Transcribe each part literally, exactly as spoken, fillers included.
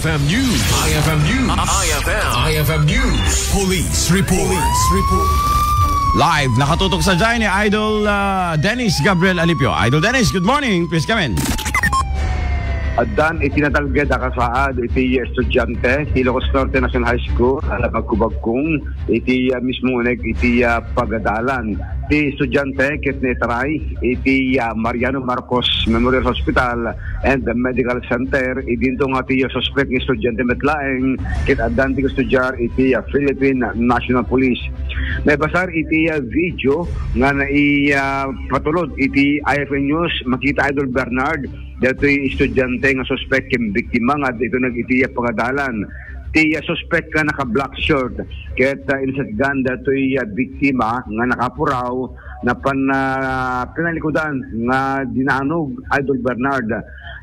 F M News. I F M News. I F M. I F M News. Police report. Police report. Live, nakatutok sa dyan ni Idol, ah, Dennis Gabriel Alipio. Idol Dennis, good morning. Please come in. Addan iti natalged a kasaad iti estudiante ti Ilocos Norte National High School, a nabagkubagkong iti, ah, mismo uneg iti, ah, pagadalan. Ti estudiante ket naitaray iti, ah, Mariano Marcos Memorial Hospital and Medical Center. Idinto nga ti suspek nga estudiante met laeng ket addan ti estudiar iti, ah, Philippine National Police. Naibasar iti, ah, video nga nai, ah, patulod iti I F N News, makita, Idol Bernard, datoy estudiante nga suspek ken biktima nga dito nag iti, ah, pagadalan. Ti, ah, suspek nga naka-black shirt ket, ah, insatgan datoy, ah, biktima nga nakapuraw napan, ah, pinalikudan nga dinanog, Idol Bernard.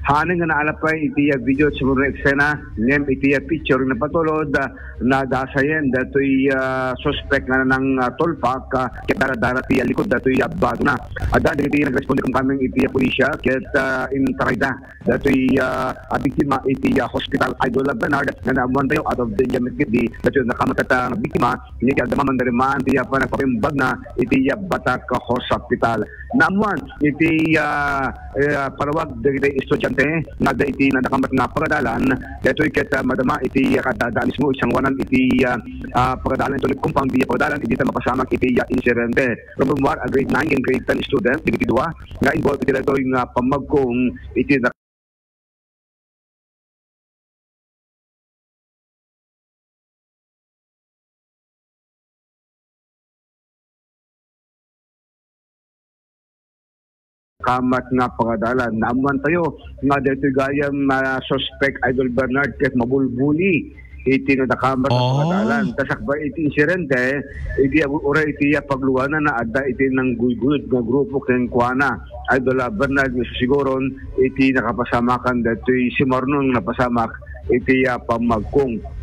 Haanay nga naalapay iti, ah, video iti sumurot nga eksena, ngem iti, ah, picture nga napatulod, ah, nadasayen datoy, ah, suspek nga nang, ah, tulpak, ah, ket dara-dara ti, ah, likod datoy, ah, bag na. Adda dagiti nagresponde kumkameng iti, ah, pulisya ket, ah, intarayda datoy, ah, a biktima iti, ah, hospital, Idol Bernard, nga naammuan tayo out of danger met ketdi datoy nakamatata nga biktima, iti agdama man diriman ti, ah, panagpapimbag na iti, ah, Batak Hospital. Naammuan iti, ah, eh, parawag dagiti estudiante nga adda iti nadakamat nga pagadalan, daytoy ket, ah, madama iti, ah, kaddada mismo isanguanan iti, ah, ah, pagadalan ito compound iti pagadalan, idi ta mapasamak iti, ah, insidente. Rumrumuar a grade nine and grade ten student, dagiti dua, nga involved iti daytoy nga pammagkong iti kamat nga pagadalan. Naammuan tayo nga daytoy gayam nga suspek, Idol Bernard, ket mabulbuli iti nadakamat nga Oo. pagadalan. Ta sakbay iti insidente, iti agu-, uray iti, ah, pagluanana, adda iti nangguyguyod nga grupo kenkuana. Idol, ah, Bernard, nga siguron iti nakapasamakan daytoy simarnon nga napasamak iti, ah, pammagkong.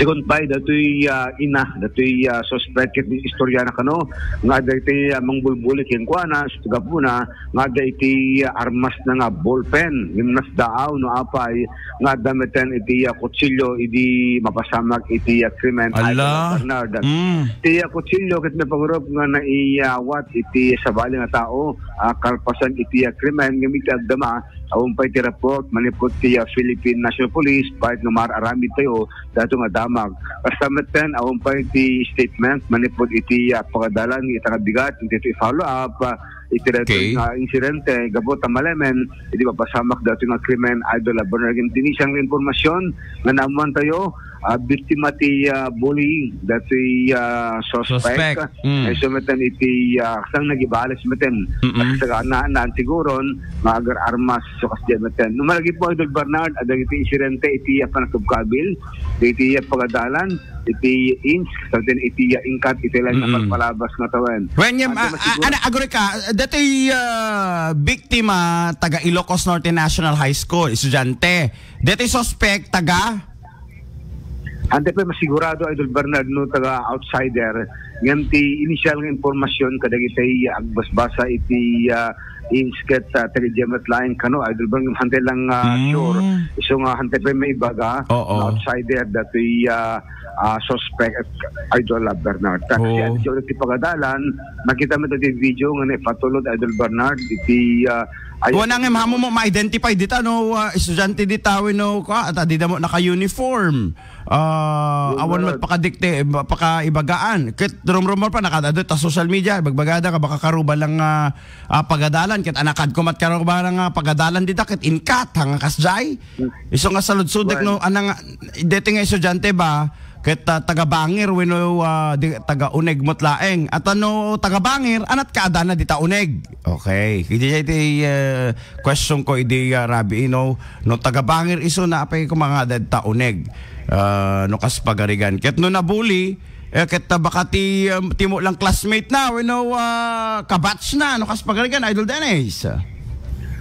Segun pay datoy, ah, ina, datoy, ah, suspek iti istorya na kano, nga adda iti, ah, mangbulbuli kenkuana, isu ti gapuna, nga adda iti, ah, armas na nga ballpen, ngem nasdaaw no apay, nga adda meten iti, ah, kutsilyo idi mapasamak iti, ah, krimen, Idol Bernard. Mm. Iti, ah, kutsilyo ket napangurup nga naiyawat iti sabali nga tao, ah, kalpasan iti, ah, krimen, ngem iti agdama, awan pay ti report manipud ti, ah, Philippine National Police, baket no mar-aramid tayo, dato nga damag. Kasta metten, awan pay ti statement manipud iti, ah, pagadalan ita nga bigat, iti follow up, ah, iti daytoy Okay. nga insidente, gapu ta malemen, iti mapasamak daytoy nga krimen, Idol Abner. Iti initial nga impormasyon nga naammuan tayo, ah, biktima ti, ah, bullying, daytoy, ah, suspect. Suspect. Mm. Ay, so metten iti, ah, sang nagibales metten. Mm-mm. At sa na, naan tiguron, nga agar-armas, so kas di metten. No, malagi po, Idol Bernard, adda iti insidente, iti, ah, panagkabkabil, iti, ah, pagadalan, iti ins, sa metten, iti, ah, ingkat, iti lang Mm-mm. napalpalabas nga tawen. Wen, ngem, Ante ah, mas ah, siguro ana, aguri ka, datoy, ah, biktima, taga Ilocos Norte National High School, estudiante. Datoy suspect, taga? Ante pay masigurado, Idol Bernard, no, taga outsider. Ngem ti initial nga impormasyon kadagiti agbasbasa iti, ah, ins ket, ah, taga Jemet laeng kano, Idol Bernard, ngem hantay lang, ah, Mm. sure. Isu nga hantay pay maibaga, Oo. nga outsider, datoy, ah, ah, suspect, Idol, ah, Bernard. Ta kasi Oo. adi ti pagadalan, nakita met ti video nga naipatulod, Idol Bernard, iti, ah, ay Wana ngem, amo mo ma-identify dita, no, ah, estudiante dita wenno, ka, ata dida mo naka-uniform. Ah, Yun, awan met Bernard. pakadikte, pakaibagaan. Ket rumrumor pa, nakadado ta social media, ibagbagada nga baka karuba lang, ah, ah, pagadalan, ket anakad ko met karuba lang, ah, pagadalan dita, ket inkat, hanga kasjay. Hmm. Isu nga saludsodek, Wen. no, anang, deti nga estudiante ba, ket, ah, taga Bangir, wenno, ah, di, taga Uneg met laeng. At ano, taga Bangir, anat ka adana dita Uneg? Okay. Iti, iti, ah, question ko, idi, ah, Rabi, no, no taga Bangir isu, na apay ko mga deta Uneg. Ah, no kas pagarigan. Ket no nabuli, eh, ket, ah, baka ti, um, timo lang classmate na, wenno, ah, kabatch na, no kas pagarigan, Idol Dennis.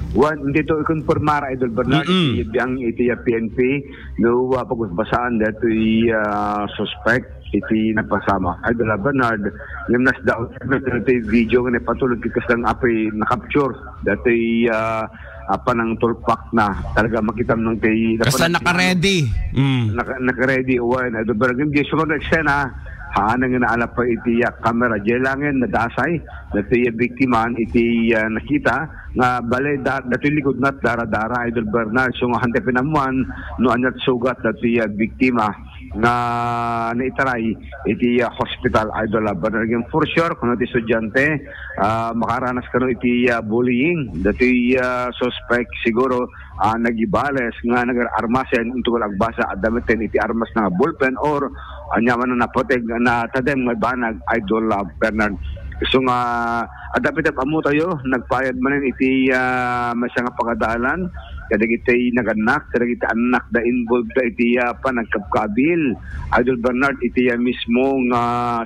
Wen, dito ikonpormar, Idol Bernard, Mm-mm. iti biang iti, ah, P N P, no, ah, pagbasbasaan datoy, ah, suspect iti napasamak. Idol, ah, Bernard, ngem nasdaaw iti video nga napatulod ket kasla apay na-capture datoy, ah, ah, panangtulpak na. Talaga makitam nang ti Kasla napanan-, nakaredy. Mm. naka-, nakaredy, wen, Idol Bernard. Ngem di sumarno eksena, haan nga naalap pa iti, ah, kamera. Diay laeng nadasay, datoy, ah, biktima, iti, ah, nakita, nga bale da-, datoy likod na dara-dara, Idol Bernard. So, nga hantay pinammuan, no aniat sugat datoy, ah, biktima nga naitaray iti, ah, hospital, Idol, ah, Bernard. Ngem for sure, kuno ti estudiante, ah, makaranas kano iti, ah, bullying. Datoy, ah, suspect siguro, ah, nagibales nga nagar-armasen, inton agbasa, adda metten iti armas nga ballpen or ania man a napateg, natadem nga banag, Idol, ah, Bernard. So nga, adda pay ti ammotayo, nagpayag manen iti, ah, maysa nga pagadalan, kadagiti nagannak, kadagiti annak da involved da iti, ah, panagkabkabil, Idol Bernard, iti, ah, mismo nga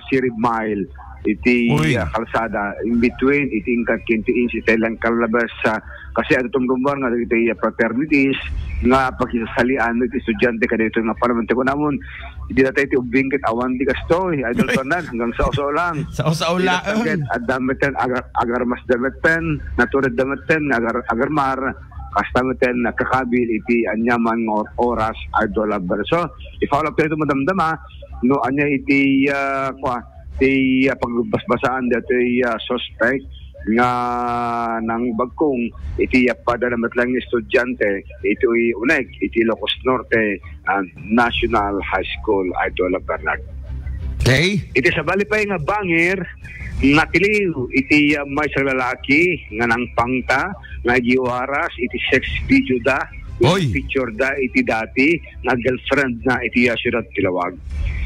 sirib mile, iti, Uy. ah, kalsada, in between, iti inka twenty inch, iti ilang kalabas, ah, kasi adda tumrumbar nga iti, ah, fraternities, nga pakisasalian iti estudiante kadaytoy nga panamon. Ti kunamon, Idi natay ti ubbing ket awan ti kastoy, Idol Bernard, hanggang sao-sao lang. Sao-sao Idi lang. Target, adda metten, agar-, agarmas da metten, natured da metten, nga agar-, agarmar, kasta metten, nagkakabil iti aniaman nga or-, oras, Idol Bernard. So, i-follow up tayo ito, madamdama, no, ania iti, ah, kwa, ti, ah, pagbasbasaan datoy, ah, suspect nga nang bagkong iti, ah, padala met lang estudiante, iti uy-, unek, iti Ilocos Norte, ah, National High School, Idol Bernard. Okay. Iti sabali pay nga bangir, natiliw iti, ah, maysa lalaki nga nangpangta nga igiwaras iti sex video da, Oy. picture da iti dati nga girlfriend na iti, ah, siyudad ti Laoag.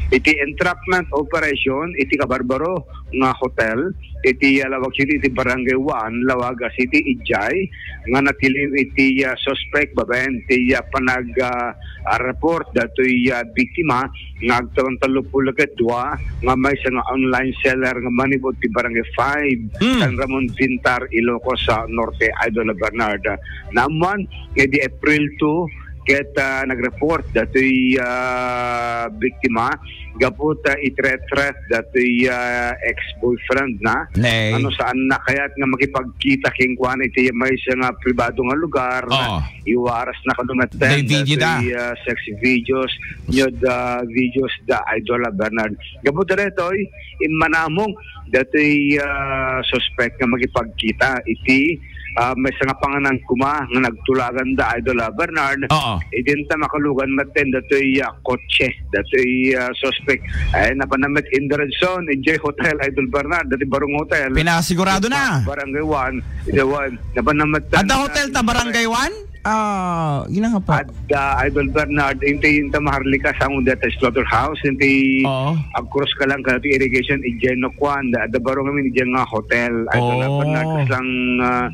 Iti entrapment operation iti kabarbaro nga hotel iti, ah, Laoag City, iti Barangay one, Laoag City, idiay nga natiliw iti, ah, suspect babaen ti, ah, panag, ah, ah, report datoy, ah, biktima nga agtawen tallo puluh ket dua nga maysa nga online seller nga manipud ti Barangay five, Hmm. San Ramon Vintar, Ilocos, ah, Norte, Idol Bernard. Naammuan nga idi April two, ket, ah, nagreport datoy, ah, biktima gapu ta itretref datoy, ah, ex-boyfriend na. Nay. Ano, saan na kayat nga makipagkita kenkuana iti maysa nga pribado nga lugar? Oo. Iwaras na kano metten May video da. datoy, ah, sex videos, nude, ah, videos da, Idol Bernard. Gapu daytoy, immanamong datoy, ah, suspect nga makipagkita iti, ah, maysa nga panganan koma nga nagtulagan da, Idol, ah, Bernard. Oo. Idinta makalugan metten datoy, ah, kotse, datoy, ah, suspect. Ay, napan na met in the red zone, idiay hotel, Idol Bernard, dati Barong Hotel. Pinasigurado na. Barangay one, idiay one. Napan na met Adda hotel ta Barangay one? Ah, ina nga po. Adda, Idol Bernard, inti inta Maharlika, sa unda ta slaughterhouse, inti Oo. Agcross ka lang kadati irrigation, idiay no kwan, da, da baro ngamin idiay nga hotel. Idol Oh. Bernard, kaslang, ah,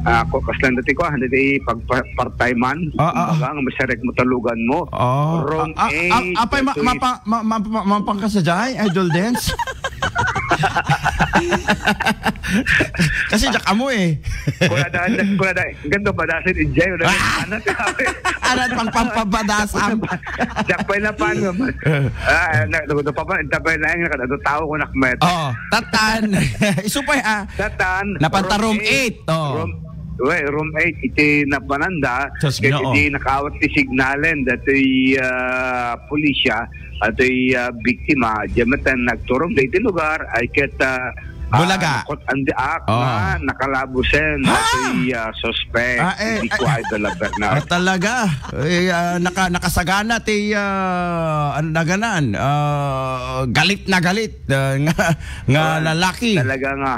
ah, ko, kaslang dati ko, dati pag pa-, part-time man. Ah, ah, Kumbaga, ah. nga masarek mo talugan mo. Oh. Room Ah, ah, ah, eight, apay ma-, datoy mapa-, ma-, ma-, ma-, mapangka sa jay, Idol Dance? Kasi jak amo eh. Kuna da, kuna da, ganto ba dasin enjoy, wala Ah! na, ano, sabi. Arat pang pampabadasam. Jak pa'y napan, naman. Ah, na, na, na, papan, tabay na yung nakadado tao ko nakmet. Oh, tatan. Isupay, ah. Tatan, Napanta room room eight. eight, oh. Room, we, room eight, iti napananda, Diyos ket Ginoo. iti nakaawat ti signalen, datoy, ah, pulisya, atoy, ah, biktima, diyan metten nagturong da iti lugar, ay ket, ah, Bulaga. ah, nakot-andiak Oo. nga nakalabosen, Ha? atoy, ah, suspect, Ah, eh, iti eh, ko Idol Bernard. Ah, talaga. Eh, ah, naka-, nakasagana ti, ah, ano na ganan, ah, galit na galit, ah, nga, nga Ah, lalaki. talaga nga,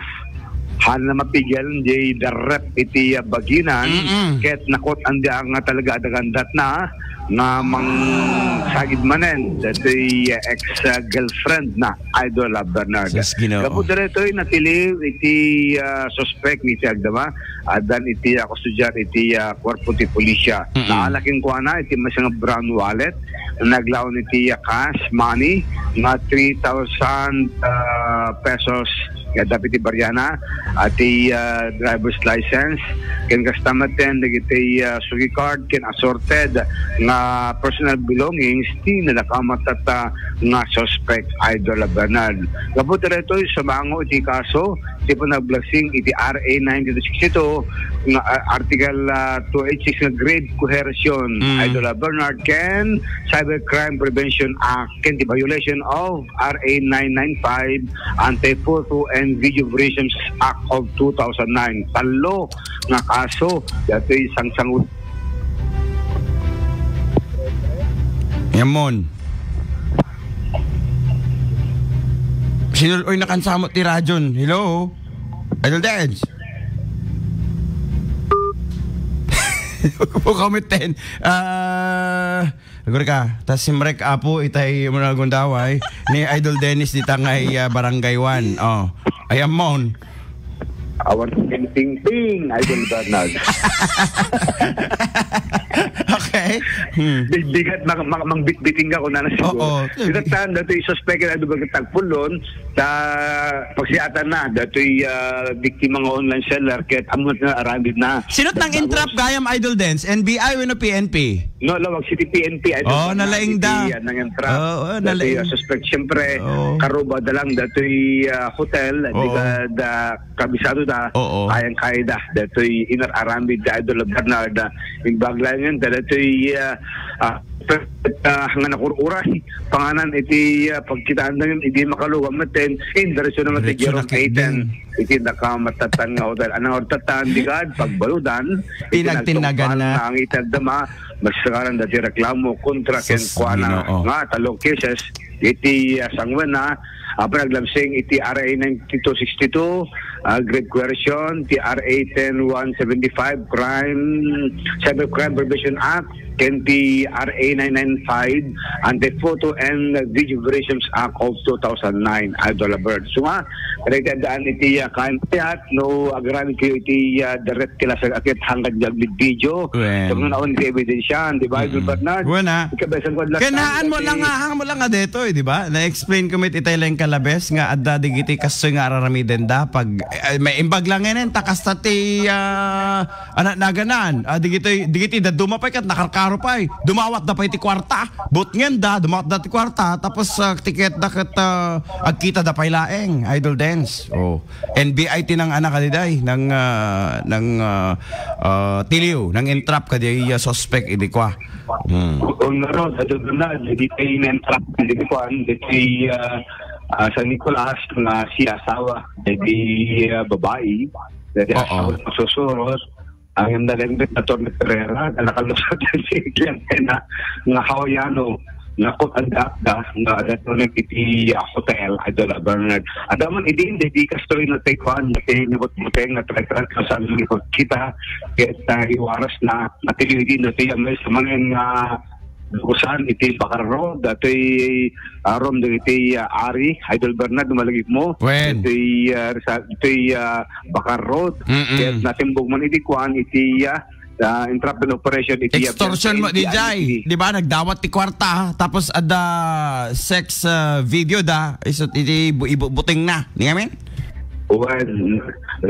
haan na mapigel, di darrep iti, ah, baginan, Mm-mm. ket nakot-andiak nga talaga adagandat na, nga mangsagid manen, datoy, ah, ex, ah, girlfriend na, Idol, ah, Bernard. Sus, Ginoo. Gapu daytoy, natiliw iti, ah, suspect iti agdama, addan iti, ah, kustodiar iti, ah, kuerpo ti pulisya. Mm-mm. Naala kenkuana iti maysa nga brown wallet, naglaon iti, ah, cash money, nga three thousand, ah, pesos, nga adda iti bariana, ah, ti, ah, driver's license, ken kasta met dagiti, ah, suki card ken assorted nga personal belongings ti nadakamatata nga suspect, Idol Bernard. Gapu daytoy, sumango iti kaso ti panagbalasing iti R A ninety-two sixty-two nga, ah, Article, ah, two eight six nga grave coercion, Mm. Idol Bernard, ken Cybercrime Prevention Act, ken the violation of R A nine nine five, Anti-Photo and Video Violations Act of two thousand nine. Tallo nga kaso, daytoy sangsangu- Yan, Mon. Sinul-, oy, nakansamot ti radyon. Hello? Idol Dance? Huwag po kami ten. Ah, agor ka. Tas simrek apo itay mo na gundaway ni Idol Dennis dita ngay, ah, Barangay One. Oh. Ayan, Mon. Awan ting ting ting, Idol Bernard. Okay. Hmm. Bigat mang, mang, mangbitbiting ka kung nana siguro. Oo. Kita tan, daytoy suspect na dumagat tagpulon, ta pagsiatan na, daytoy, ah, biktima nga online seller, ket ammo na aramid na. Sino nang entrap gayam, Idol Dance? N B I wenno P N P? No, lawag city P N P, Idol Oh, Bernard, nalaing da. Iti, ah, nang entrap. Oo, daytoy, nalaing. Ah, suspect, siyempre, Oo. karuba da lang, daytoy, ah, hotel, Oo. di ka da, kabisado da, Oo. kayang-kaya da. Daytoy inar-aramid da, Idol Bernard, ah, imbag laengen, daytoy, ah, ah, ah, nga nakur-uray, panganan iti, ah, pagkitaan da, idi makaluwa, maten, in, diretso naman ti Diretso Jerome na kit Aitan, din. iti nakamatatan nga hotel. Anang ortatan, di ka, pagbaludan, iti Tinagtinagan nagtungpal na. na ang itagdama, masakaran dati reklamo kontra Sus, ken kuana Ginoo. nga talong cases, iti, ah, sangwen na, ah, panaglabsing iti R A ninety-two sixty-two, ah, grave coercion, ti R A ten one seventy-five, crime, Cybercrime Prevention Act, ken ti R A nine nine five, Anti-Photo and Video Violations Act of two thousand nine, Idol Albert. So nga, kaya daan iti, ah, kain payat, no, agarami kayo iti, ah, direct class, akit hanggang diag video. Wen. So, nga naon ti ebidensya, di ba, Idol Mm-mm. Bernard? Wen, ah. Ikabesan ko lang Kanahan mo lang nga, hang mo lang nga detoy, di ba? Na-explain ko met itay lang kalabes nga adda digiti kastoy nga araramiden da pag, eh, may imbag lang ngayon, ta kasta ti, ah, anak naganan. Ah, digiti, digiti da dumapay kat nakarkaro pay. Dumawat da pay ti kwarta. Butngen da, dumawat da ti kwarta. Tapos, ah, tiket da kat, ah, agkita da pay laeng. Idol Dance. Oh. N B I ti nang anak a diday, nang, ah, nang, ah, ah, tiliw, nang entrap kadi, ah, suspect idi kwa. Hmm. Kung naroon, sa Dudunan, di kay na-entrap, di kay kuan, di kay, ah, ah, San Nicolas, nga si asawa, di, ah, babae, di Oo. asawa ng susurot, ang nalengit na Attorney Pereira, na nakalusot ang si kliyente na, nga Hawaiano, nga kung anda, da, nga, nga, iti, ah, hotel, Idol Bernard. At naman, idi, hindi, di kastoy na tayo, kuan, na tayo, nabot-boteng, na tayo, tayo, sa, kita, kita, iwaras na, matiliw din, na tayo, may sa mga nga, Busan iti Bakar Road, datoy arom dagiti, ah, ari, Idol Bernard, malagip mo. Wen. Datoy, ah, sa, datoy, ah, Bakar Road. Mm-mm. Ket natimbog man iti kuan, iti, ah, ah, entrapment operation, iti, ah, Extortion mo, P N P, D J. iti Di ba, nagdawat ti kwarta, tapos ada sex, ah, video da, isut iti bu-, ibu-, buting na. Ni amin? Wen,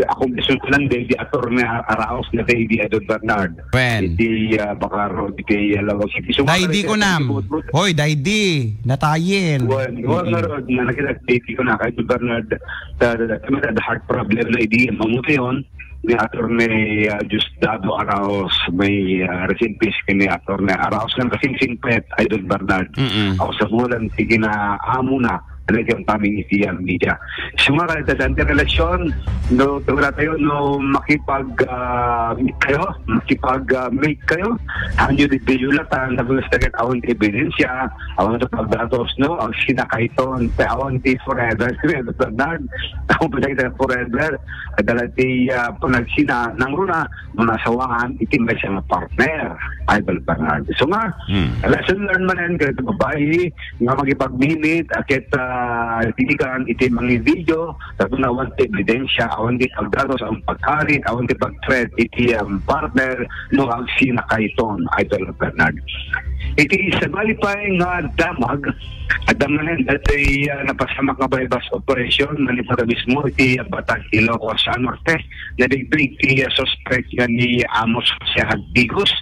ako gusto ko lang, di, di Attorney Araos na kay di Idol Bernard. Wen. Iti, ah, Bakar Road, iti, ah, Lawag City. So, Daydi ko nam. Hoy, daydi. Natayen. Wen, wen, Mm-mm. nga road, na nakita, daydi ko na kay Bernard. Ta, ta, ta, ta, heart problem na idi, mamutayon. Ni Attorney, ah, Diosdado Araos, may, ah, rest in peace kay ni Attorney Araos, nga kasing singpet, Idol Bernard. Mm-mm. Ako sa bulan, sige na, amo na. Talagang kami iti, ah, media. So nga, kalitadan ti relasyon, no, tumira tayo, no, makipag, ah, meet kayo, makipag, ah, meet kayo. Ang yun, di yun lang, tan-, sabi ko sa tagat, awan ti ebidensya, awan ti pagdatos, no, ang sinakaiton, te awan ti forever, Bernard, awan pa tayo forever, adala ti, ah, panagsina, nang runa, manasawaan, iti may siya nga partner, Idol Bernard. So nga, Hmm. lesson learned man yan, kaya babae, nga makipagminit, a ket, ah, dilikan iti mangivideo, tapno awan ti ebidensya, awan ti pagdatos, awan pagkarit, awan ti pagthreat iti, um, partner, no, agsinakaiton, Idol Bernard. Iti sabali pay nga damag, adda manen datoy, ah, napasamak nga buy-bust operation manipud mismo iti, ah, Batac, Ilocos, ah, Norte. Nabigbig ti, ah, suspek nga ni Amos Jose Hagdigos,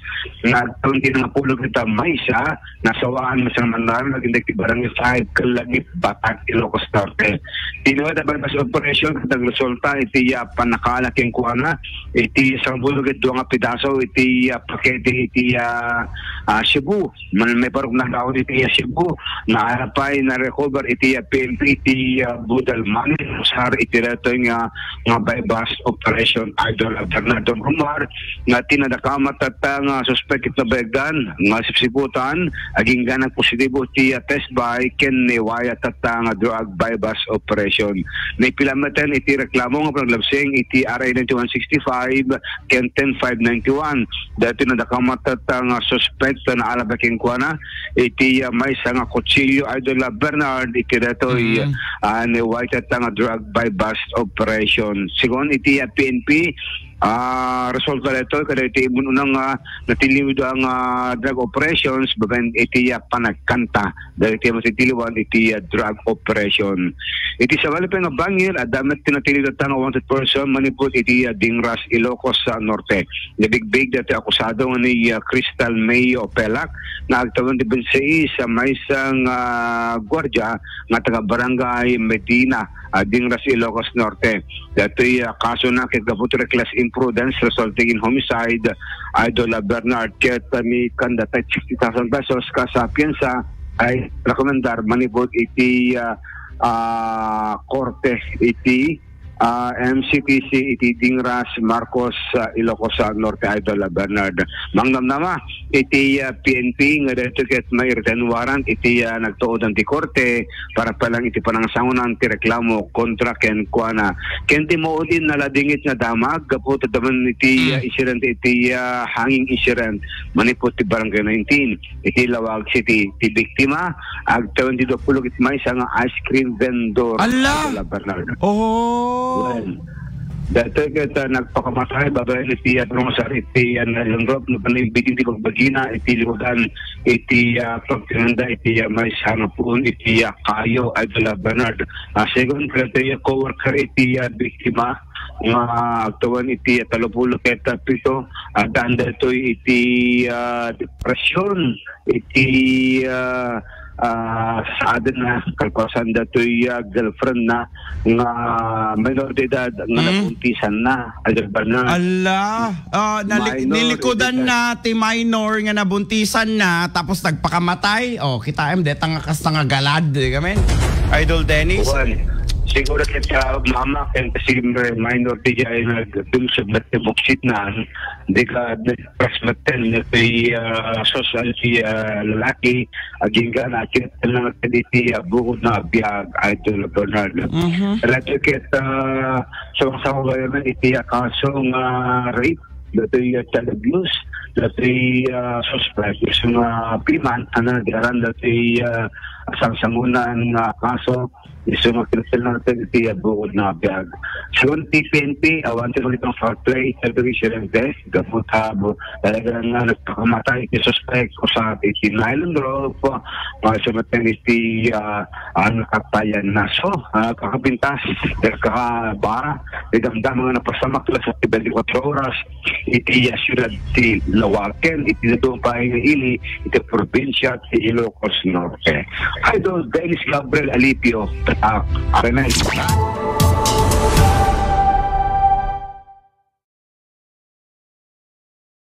nga agtawen ti nangapulo ket maysa, nasawaan met sa mandaron, naging ti Barangay five, Kalagip, Batac, Ilocos Norte. Ti nuwet a buy-bust operation, nagresulta iti, ah, pannakaala kenkuana iti sangapulo ket dua nga pidaso iti, ah, pakete iti, ah, ah, Cebu. Man, may parok na daw iti, ah, Cebu. Naala pay na-recover iti, ah, P N P iti, ah, budal money, sar iti daytoy nga, nga buy-bust operation, Idol Bernardo Romar, nga ti nadakamat tatta nga suspek iti nabayagan nga sipsiputan, agingga nagpositibo ti, ah, test buy ken ni waya tatta nga drug buy-bust operation. Naipila metten iti reklamo nga panaglabseng iti R A ninety-one sixty-five ken ten five ninety-one. Daytoy nadakamat tatta nga suspek naala pay kenkuana iti, ah, maysa nga kutsilio, Idol, ah, Bernard, iti daytoy, Mm. ah, ni waya tatta nga drug buy-bust operation. Segun iti, ah, P N P, ah, resulta daytoy, kadagiti immun-una nga natiliw da nga drug operations, babaen iti, ah, panagkanta. Dagiti matitiliwan iti, ah, drug operation. Iti sabali pay nga bangir, adda met ti natiliw tatta nga wanted person manipud iti, ah, Dingras, Ilocos, ah, Norte. Nabigbig daytoy akusado nga ni, ah, Crystal May Opelak nga agtawen ti bensais a maysa nga guardia nga taga Barangay Medina, ah, Dingras, Ilocos Norte. Daytoy, ah, kasona ket gapu ti reckless imprudence resulting in homicide, Idol, ah, Bernard, ket, ah, ni kanda ti sixty thousand pesos kas, ah, piensa a rekomendar manipud iti, ah, ah, korte iti, ah, M C T C iti Dingras, Marcos, ah, Ilocos, ah, Norte, Idol, ah, Bernard. Mangnamnama iti, ah, P N P nga daytoy ket may written warrant iti, ah, nagtuodan ti korte para pay lang iti panangsangunan ti reklamo kontra kenkuana. Ken ti maudin naladingit nga damag gapu ta adda man iti, Mm. ah, incident iti, ah, hanging incident manipud ti Barangay nineteen iti Laoag City. Ti biktima, agtawen ti duapulo ket maysa nga ice cream vendor. Ala! Idol, ah, Bernard. Oh. Well, daytoy ket, ah, nagpakamatay babaen iti, ah, Rosar iti, ah, nylon rope, no, panibidin ti bagbagina iti likudan iti, ah, pagtinanda iti, ah, maysa nga puon iti, ah, kayo, Idol, ah, Bernard. Ah, segun kadagiti, ah, coworker iti, ah, biktima nga agtawen iti, ah, talupulo ket, ah, pito, addaan daytoy iti, ah, depression iti, ah, ah, saadenna, kalpasan daytoy, ah, girlfriendna nga minor de edad nga Mm. nabuntisanna, Idol Bernard. Ala, ah, nali-, Minor nilikudan de edad. Na ti minor nga nabuntisanna, tapos nagpakamatay. Oh, kitaem, deta nga kasta nga galad, di kami? Idol Dennis? Kuan, siguro ket, ah, mama ken kasi minor ti jay nagdungsod met ti buksitna, di ka nagpres metten ti, ah, social ti, ah, lalaki, agingga na ket lang iti, ah, bukod na biag, Idol Bernard. Mhm. Radyo ket, ah, sa mga kababayan iti, ah, kaso nga rape, datoy, ah, child abuse, datoy, ah, suspect, isu nga piman, ano, diaran datoy, ah, sangsangunan nga kaso, isu nga kinasal natin iti, ah, bukod na biag. Segun ti P N P, awan ti malitong foul play, iti insidente, gapu ta, bu-, talaga nga nagpakamatay ti suspect, usa iti nylon rope, nga sumaten iti, ah, ang katayan na. So, ah, kakapintas, kakabara, idamdama nga napasamak la sa twenty-four oras, iti, ah, siyudad ti Laoag, iti natupay nga ili, iti probinsya ti Ilocos Norte. Idol Dennis Gabriel Alipio, Tatak, Aranay.